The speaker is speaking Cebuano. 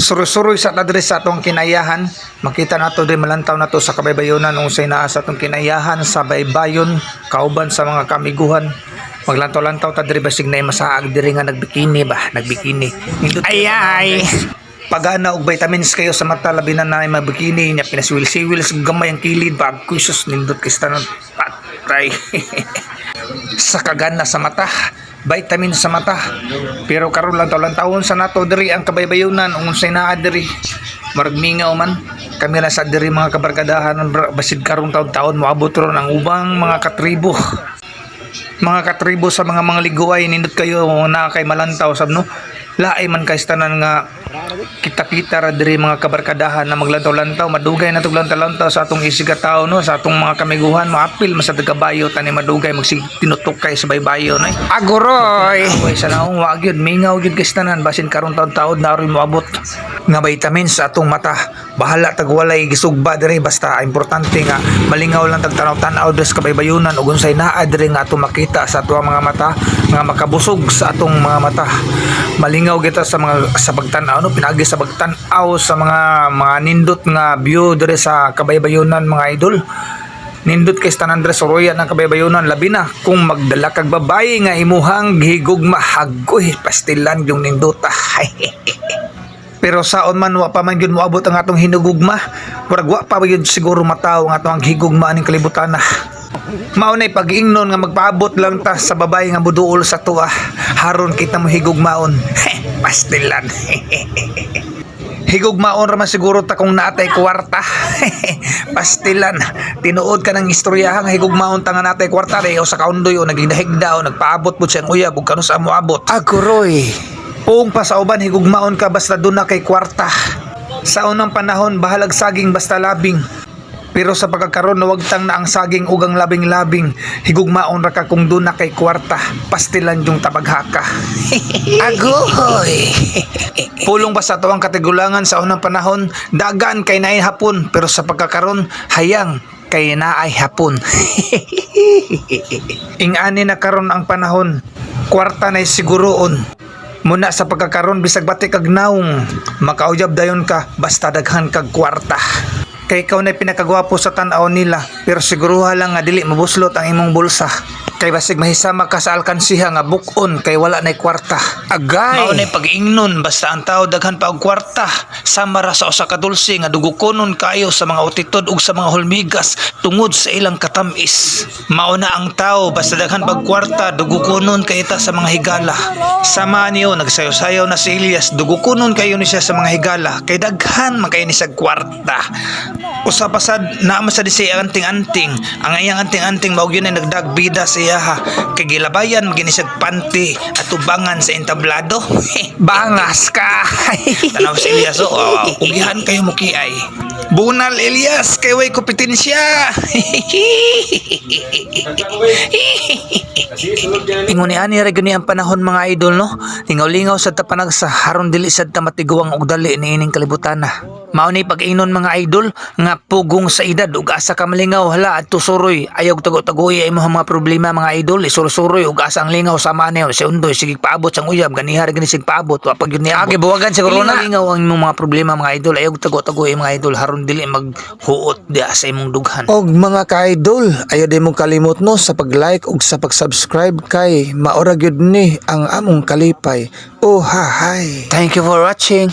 Suroy-suroy sa ta diri sa atong kinayahan. Makita nato diri, malantaw nato sa kabaybayonan unsay naa sa atong kinayahan sa baybayon kauban sa mga kamiguhan. Maglantaw-lantaw ta diri basig na masaag diri nga nagbikini ba, nagbikini. Nindot. Ay ay. Pagana og vitamins kayo sa mata, labi na na may bikini niya, pinasiwil-siwil sa gamay ang kilid pag kusus, nindot kay tanan, patay sa kagana sa mata, vitamin sa mata. Pero karon lang taon sa nato diri ang kabaybayunan, unsay naa diri. Marag mingaw man kami na sa diri, mga kabarkadahan. Basid karong taon-taon moabot ron ang ubang mga katribo sa mga liguay. Nindot kayo na kay malantaw sab, no? Laay man kay tanan nga kita-kita ra diri, mga kabarkadahan, na maglantaw-lantaw. Madugay na tog lantaw-lantaw sa atong isig tao, no, sa atong mga kamiguhan. Maapil man sa kabayo tani, madugay magsig tinutukay sa baybayon ay. Aguroy. Agoy sa naong, wa gyud mingaw gyud kay tanan. Basin karong taon-taon na rin moabot nga vitamins sa atong mata. Bahala tag walay gisugba diri, basta importante nga malingaw lang tag tanaw-tanaw diri sa kabaybayunan ug unsay naa diri nga atong makita sa atong mga mata nga makabusog sa atong mga mata. Malingaw kita sa mga sa pagtan-aw, no, pinagi sa pagtan-aw sa mga nindot nga view diri sa kabaybayunan, mga idol. Nindot kay tanan diri sa Roya ng kabaybayunan, labi na kung magdala kag babaye nga imuhang gihigugma. Hagoy, pastilan yung nindota. Pero saon man, wa pa man gyud moabot ang atong hinugugma. Murag wa pa gyud siguro matawo ang atong higugma aning kalibutan na. Mao nay pag-ingnon nga magpaabot lang ta sa babae nga muduol sa tuwa. Haron kita mo higugmaon. Pastilan. Higugmaon ra man siguro ta kung naatay kwarta. Pastilan. Tinuod ka ng istoryahan nga higugmaon ta nga naatay kwarta re o sa kaundoy o naghigda o nagpaabot po siyang uyab ug kanu sa moabot. Aguroy. Puong pa sa uban, higugmaon ka basta doon na kay kwarta. Sa unang panahon, bahalag saging basta labing. Pero sa pagkakaroon, nawagtang na ang saging ug ang labing-labing. Higugmaon ra ka kung doon na kay kwarta. Pastilan yung tabaghaka. Agoy. Pulong pa sa tuwang katigulangan sa unang panahon, dagan kay naay hapon. Pero sa pagkakaroon, hayang kay naay hapon. Ingani na karon ang panahon, kwarta na'y siguroon. Muna sa pagkakaroon, bisag bati kag naong, makauyab dayon ka basta daghan kag kwarta. Kay ikaw na pinakagwapo sa tan-aw nila, pero siguruha lang nga dili mabuslot ang imong bulsa. Kay basig mahisama ka sa alkansiha nga bukon kay wala na'y kwarta. Agay. Mao na'y pag-ingnon basta ang tao daghan pa og kwarta. Sama ra sa usa ka dulse nga dugukonon kaayo sa mga utitod ug sa mga hulmigas tungod sa ilang katamis. Mao na ang tao basta daghan pag kwarta, dugukonon kay ta sa mga higala. Sama niyo nagsayaw-sayaw na si Elias, dugukonon kayo ni siya sa mga higala kay daghan man kayo ni siya kwarta. Usa pa sad naa man sad siya anting-anting. Ang iyang anting-anting mao gyud ay nagdagbida sa iyaha kay gilabayan man gini siya panty at tubangan sa entablado. Bangas ka. Tanaw si Elias, oh, oh, ugihan kayo mo kiay. Bunal Elias, kay way kompetensya. Ingon ni ani ra gyud ni ang panahon, mga idol, no. Lingaw-lingaw sad ta panagsa haron dili sad ta matiguang og dali niining kalibutan na. Mao ni pag-ingnon, mga idol, nga pugong sa edad ug asa ka malingaw, hala adto suroy. Ayaw tago-tagoy ay imong mga problema, mga idol, isursuroy ug asa ang lingaw. Sama niyo si Undoy, sige paabot sang uyab, ganiha ra gani sig paabot, wa pa gyud niabot. Agi buwagan siguro na. Lingaw ang imong mga problema, mga idol, ayaw tago-tagoy, mga idol, haron dili maghuot diha sa imong dughan. Og mga ka-idol, ayaw di mong kalimot, no, sa pag-like ug sa pag-subscribe kay maora gyud ni ang among kalipay. Oh ha hay. Thank you for watching.